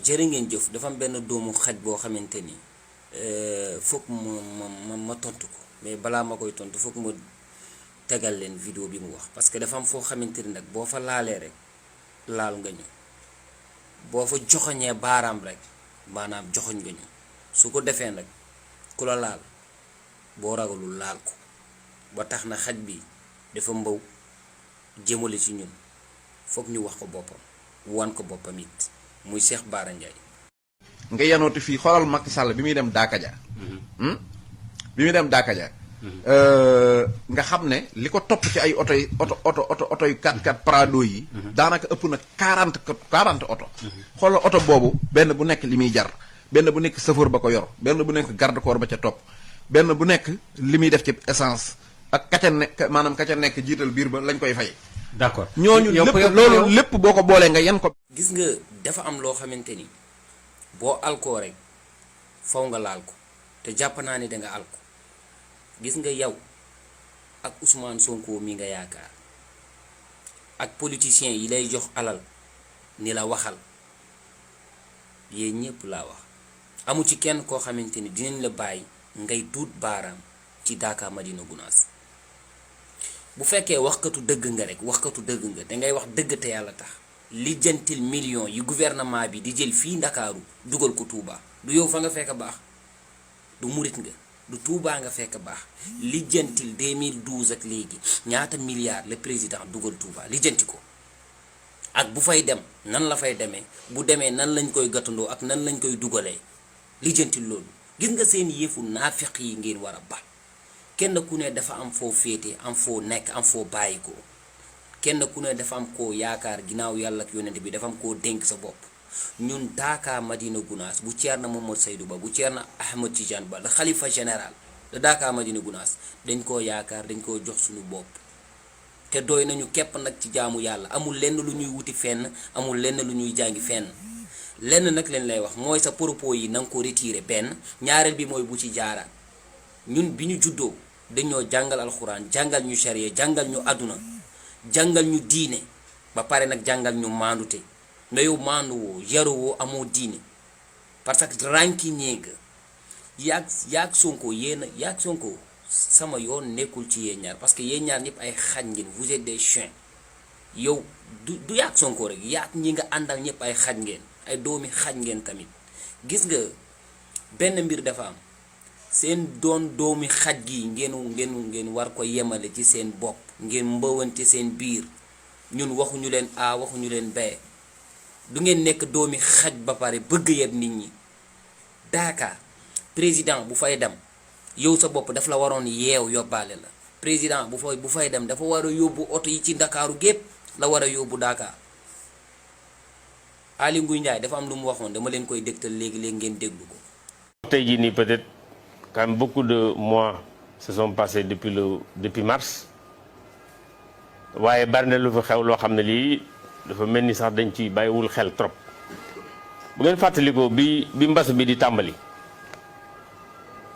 jërë ngeen jëf dafa am benn doomu xaj boo xamante ni foog ma tontu ko mais balaa ma koy tontu foog ma tegal leen vidéo bi mu wax parce que dafa am foo xamante ni nag boo fa laalee rek laal nga ñu boo fa joxoñee baaraam rek maanaam joxoñ nga ñu su ko defee nag ku la laal boo ragalul laal ko ba tax na xaj bi dafa mbaw jëmale ci ñun foog ñu wax ko boppam wan ko boppam it muy Cheikh Bara Ndiaye. nga yanooti fii xoolal Macky Sall bi muy dem Daakaja. bi muy dem Daakaja. nga xam ne li ko topp ci ay oto yi oto yu 4x4 Prado yi. daanaka ëpp na 40 oto. xoolal oto boobu benn bu nekk li muy jar benn bu nekk chauffeur ba ko yor benn bu nekk garde corps ba ca topp benn bu nekk li muy def ci essence ak ka ca nekk maanaam ka ca nekk jiital biir ba lañ koy fay. d'accord ñooñu lépp loolu lépp boo ko boolee nga yan ko. gis nga dafa am loo xamante ni boo alkoo rek faw nga laal ko te jàpp naa ni danga alko gis nga yow ak Ousmane Sonko mi nga yaakaar ak politiciens yi lay jox alal ni la waxal yéen ñépp laa wax amu ci kenn koo xamante ni dinañ la bàyyi ngay duut baaraam ci Dakar Madina Gounass bu fekkee waxkatu dëgg nga rek waxkatu dëgg nga dangay wax dëgg te yàlla tax lijjantil millions yi gouvernement bi di jël fii Ndakaaru dugal ko Touba du yow fa nga fekk baax du murit nga du Touba nga fekk baax lijjantil 2012 ak léegi ñaata milliards le président dugal Touba lijjanti ko ak bu fay dem nan la fay demee bu demee nan lañ koy gàttandoo ak nan lañ koy dugalee lijjantil loolu gis nga seen yëfu naafiq yi ngeen war a ba kenn ku ne dafa am foo féete am foo nekk am foo bàyyi ko kenn ku ne dafa am koo yaakaar ginnaaw yàlla ak yonent bi dafa am koo dénk sa bopp ñun Dakar Madina Gounass bu Thierno Mohamed Seydou Ba bu Thierno Ahmed Tidiane Ba le xalifa général de Dakar Madina Gounass dañ koo yaakaar dañ koo jox suñu bopp te doy nañu képp nag ci jaamu yàlla amul lenn lu ñuy wuti fenn amul lenn lu ñuy jàngi fenn lenn nag leen lay wax mooy sa propos yi na nga ko retiré benn ñaareel bi mooy bu ci jaaraat ñun bi ñu juddoo dañoo jàngal alxuraan jàngal ñu charia jàngal ñu àdduna jàngal ñu diine ba pare nag jàngal ñu maandute nga yow maanduwoo yaruwoo amoo diine parce que rànkiñee nga yaag Sonko yaag Sonko sama yoon nekkul ci yéen ñaar parce que yéen ñaar ñëpp ay xaj ngeen vous êtes des chiens yow du yaag Sonko rek yaag ñi nga àndal ñëpp ay xaj ngeen ay doomi xaj ngeen tamit gis nga benn mbir dafa am seen doomi xaj gi ngeen war ko yemale ci seen bopp ngeen mbëwante seen biir ñun waxuñu leen a waxuñu leen bee du ngeen nekk doomi xaj ba pare bëgg yeb nit ñi Dakar président bu fay dem yow sa bopp daf la waroon yeew yóbbaale la président bu fay dem dafa war a yóbbu oto yi ci Ndakaaru gépp la war a yóbbu Dakar Aly Ngouille Ndiaye dafa am lu mu waxoon dama leen koy dégtal léegi ngeen déglu ko. tey jii nii peut-être quand même beaucoup de mois se sont passés depuis mars waaye bari na lu fa xew loo xam ne lii dafa mel ni sax dañ ci bàyyiwul xel trop bu ngeen fàttalikoo bi mbas bi di tàmbali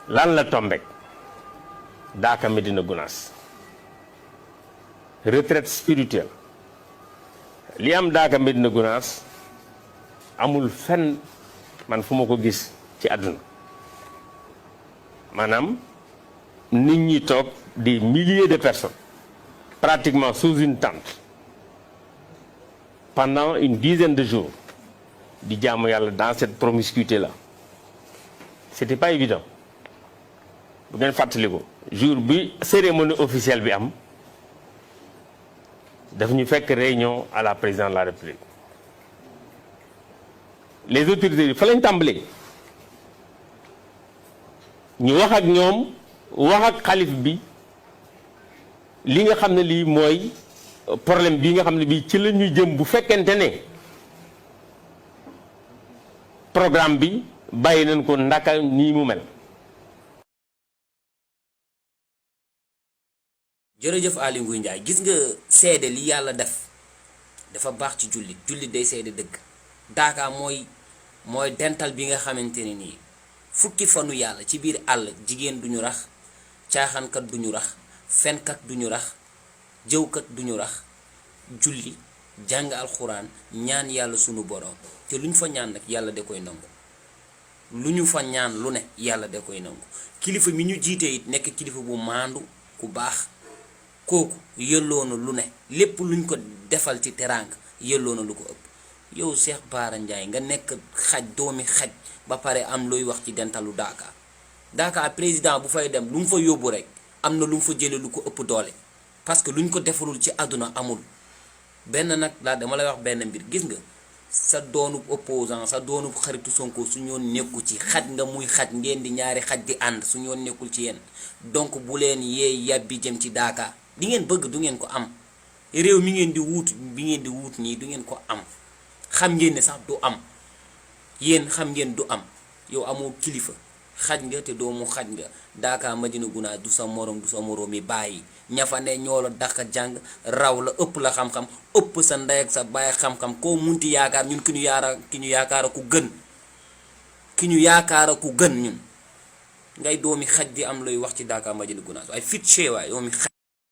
lan la tombek Dakar Madina Gounass retraite spirituelle li am Dakar Madina Gounass amul fenn man fu ma ko gis ci àdduna maanaam nit ñi toog des milliers de personnes pratiquement sous une tente pendant une dizaine de jours di jaamu yàlla dans cette promiscuité là c'était pas évident bu ngeen fàttali ko jour bi cérémonie officielle bi am daf ñu fekk réunion à la présidence de la République les autorités yi fa lañ tàmbalee ñu wax ak ñoom wax ak xalif bi li nga xam ne lii mooy problème bi nga xam ne bii ci la ñuy jëm bu fekkente ne programme bi bàyyi nañ ko ndaka nii mu mel. jërëjëf Aly Ngouille Ndiaye gis nga seede li yàlla def dafa baax ci jullit day seede dëgg Dakar mooy dental bi nga xamante ne nii fukki fanu yàlla ci biir àll jigéen duñu rax caaxaankat duñu rax fenkat duñu rax jëwkat duñu rax julli jàng alxuraan ñaan yàlla sunu borom te lu ñu fa ñaan nag yàlla da koy nangu lu ñu fa ñaan lu ne yàlla da koy nangu kilifa mi ñu jiite it nekk kilifa bu maandu ku baax kooku yëlloona lu ne lépp luñ ko defal ci teraanga yëlloona lu ko ëpp yow Cheikh Bara Ndiaye nga nekk xaj doomi xaj ba pare am looy wax ci dentalu Dakar président bu fay dem lu mu fa yóbbu rek am na lu mu fa jële lu ko ëpp doole parce que luñ ko defalul ci àdduna amul benn nag laa dama lay wax benn mbir gis nga sa doonub opposant sa doonub xaritu Sonko su ñoon nekku ci xaj nga muy xaj ngeen di ñaari xaj di ànd su ñoon nekkul ci yéen donc bu leen yeey yàbbi jëm ci Dakar di ngeen bëgg du ngeen ko am réew mi ngeen di wuut bi ngeen di wuut nii du ngeen ko am xam ngeen ne sax du am yéen xam ngeen du am yow amoo kilifa xaj nga te doomu xaj nga Dakar Madina Gunaas du sa morom du sa moroomi bàyyi ña fa ne ñoo la dàq jàng raw la ëpp la xam-xam ëpp sa ndey ak sa bàyyi xam-xam koo munti yaakaar ñun ki ñu yaakaar ku gën ki ñu yaakaar ku gën ñun ngay doomi xaj di am looy wax ci Dakar Madina Gunaas waaye fit cee waay doomi xaj